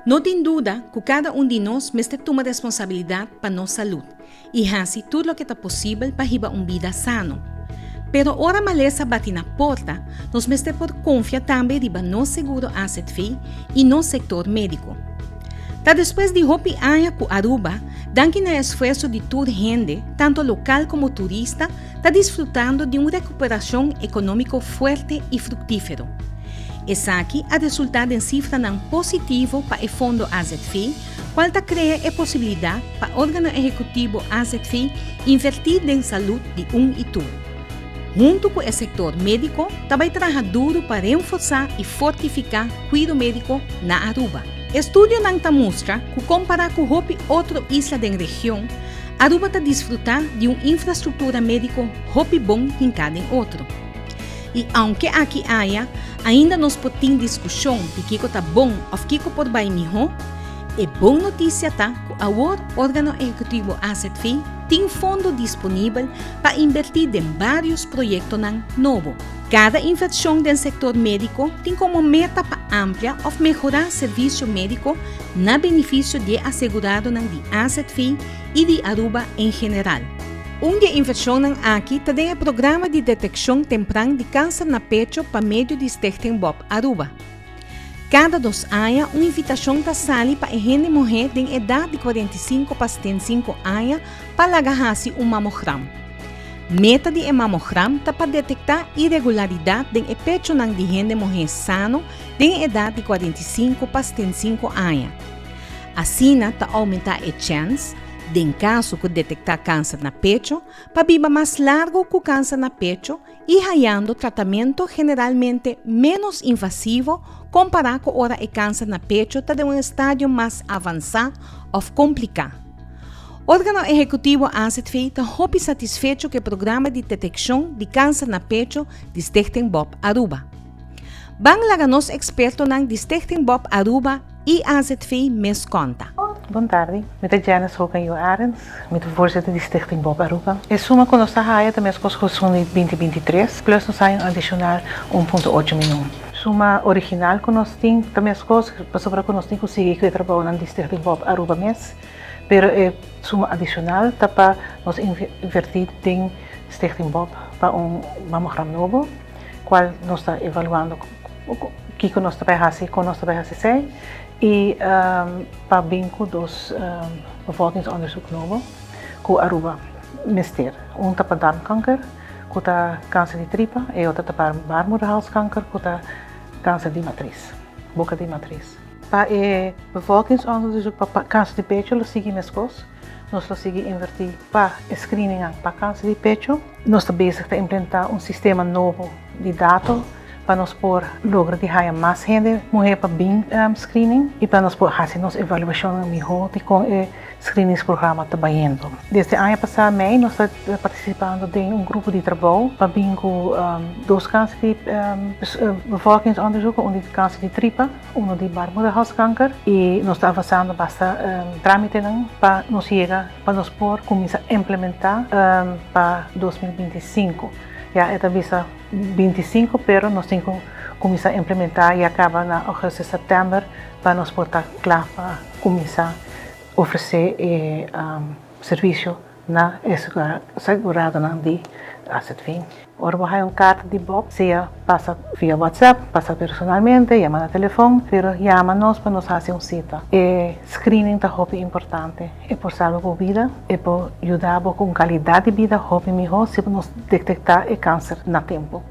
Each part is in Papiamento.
No tin duda cu cada un di nos mester tuma responsabilidad pa nos salud y haci tur loke ta posibel pa hiba un bida sano. Pero ora malesa bati na porta, nos mester por confia tambe riba nos seguro azv y nos sector medico. Ta despues di hopi aña cu Aruba, danki na e esfuerso di tur hende, tanto local como turista, ta disfrutando di un recuperacion economico fuerte y fructifero. Esaki a resulta den cifranan positivo pa e fondo azv, cual ta crea e posibilidad pa organo ehecutivo azv inverti den salud di un y tur. Hunto cu e sector medico ta bay traha duro pa renforsa y fortifica cuido medico na Aruba. Estudionan ta mustra cu compara cu hopi otro isla den region, Aruba ta disfruta di un infrastructura medico hopi bon hinca den otro. Y aunke aki aya ainda nos por tin discusion di kico ta bon of kico por bay miho, e bon noticia ta cu awor Organo Ehecutivo azv tin fondo disponibel pa inverti den varios proyectonan nobo. Cada inversion den sector medico tin como meta pa amplia of mehora servicio medico na beneficio di e aseguradonan di azv y di Aruba en general. Un di e inversionnan aki ta den e programa di deteccion tempran di cancer na pecho pa medio di Stichting Bob Aruba. Cada dos aña un invitacion ta sali pa e hende muhe den edad di 45 pa 75 aña pa laga haci un mamogram. Meta di e mamogram ta pa detecta iregularidad den e pechonan di hende muhe sano den e edad di 45 pa 75 aña. Asina ta aumenta e chens, den caso cu detecta cancer na pecho, pa biba mas largo cu cancer na pecho y hayando tratamento generalmente menos invasivo compara cu ora e cancer na pecho ta den un estadio mas avansa of complica. Organo Ehecutivo azv ta hopi satisfecho cu e programa di deteccion di cancer na pecho di Stichting Bob Aruba. Ban laga nos expertonan di Stichting Bob Aruba y azv mes conta. Bon tardi, mi ta Janice Hogan Arends, mi ta voorzitter di Stichting Bob Aruba. E suma cu nos ta haya ta mescos cu esun di 2023, plus nos haya un adicional 1.8 miyon. Suma original cu nos tin ta mescos, pasobra cu nos tin cu sigui cu e trabounan di Stichting Bob Aruba mes, pero e suma adicional ta pa nos inverti den Stichting Bob pa un mamogram nobo, cual nos ta evaluando kico nos ta bay haci, con nos ta bay haci esey, y pa bin cu dos bevolkingsonderzoek nobo cu Aruba mester. Un ta pa darmkanker, cu ta cancer di tripa, e otro ta pa baarmoederhalskanker, cu ta cancer di matriz, boca di matriz. Pa e bevolkingsonderzoek pa cancer di pecho lo sigui mescos. Nos lo sigui inverti pa e screeningnan pa cancer di pecho. Nos ta bezig ta implementa un sistema nobo di dato pa nos por logra di haya mas hende muher pa bin screening y pa nos por haci nos evaluacionnan miho di con e screeningsprogramma ta bayendo. Desde aña pasa mei nos ta participando den un grupo di trabou pa bin cu dos cancer di bevolkingsonderzoeken, un di cancer di tripa, uno di baarmoederhalskanker y nos ta avanzando basta tramitenan pa nos yega pa nos por cuminsa implementa pa 2025. Ya e ta bisa 25 pero nos tin cu cuminsa implementa ya caba na augustus, september pa nos por ta cla pa cuminsa ofrece e servicio na e aseguradonan di azv. Ora bo haya un karta di Bob, sea pasa via WhatsApp, pasa personalmente, yama na telefon, pero yama nos pa nos hasi un sita. E screening ta hopi importante. E por salba bo bida, e por yuda bo ku un kalidat di bida hopi mihó si nos detektá e kanser na tempu.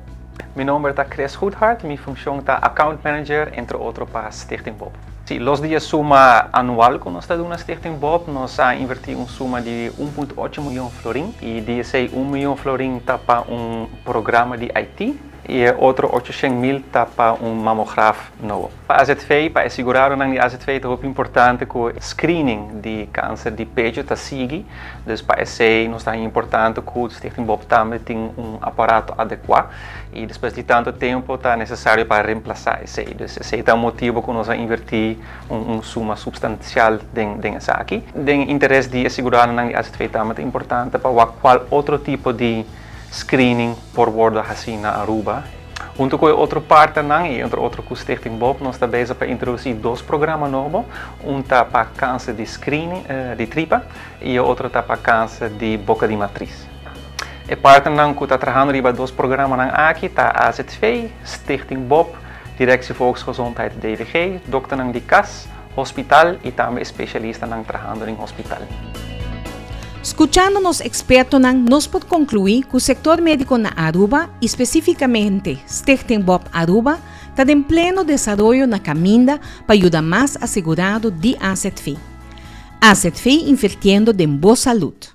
Mi nomber ta Chris Goedhart, mi funcion ta Account Manager, entre otro pa Stichting Bob. Si, los di e suma anual cu nos ta duna Stichting Bob, nos a inverti un suma di 1.8 miyon florin y di esey un miyon florin ta pa un programa di IT y e otro 800 mil ta pa un mamograaf nobo. Pa azv, pa e siguradonan di azv ta hopi importante cu screening di cancer di pecho ta sigui, dus pa esey nos ta haña importante cu Stichting Bob tambe tin un aparato adecua y despues di tanto tempo ta necesario pa reemplaza esey. Dus esey ta un motibo cu nos a inverti un suma substancial den esaki. Den interes di e siguradonan di azv tambe ta importante pa wak cual otro tipo di screening por wordo haci na Aruba. Hunto cu otro partnernan y entre otro cu Stichting Bob, nos ta bezig pa introduci dos programa nobo. Un ta pa cancer di screening di tripa y otro ta pa cancer di boca di matriz. E partnernan cu ta trahando riba dos programanan aki ta AZV, Stichting Bob, Directie Volksgezondheid DVG, dokternan di cas, hospital y tambe specialistanan trahando den hospital. Scuchando nos expertonan, nos por conclui cu sector medico na Aruba y specificamente Stichting Bob Aruba ta den pleno desaroyo na caminda pa yuda mas asegurado di AZV. AZV, invirtiendo den bo salud.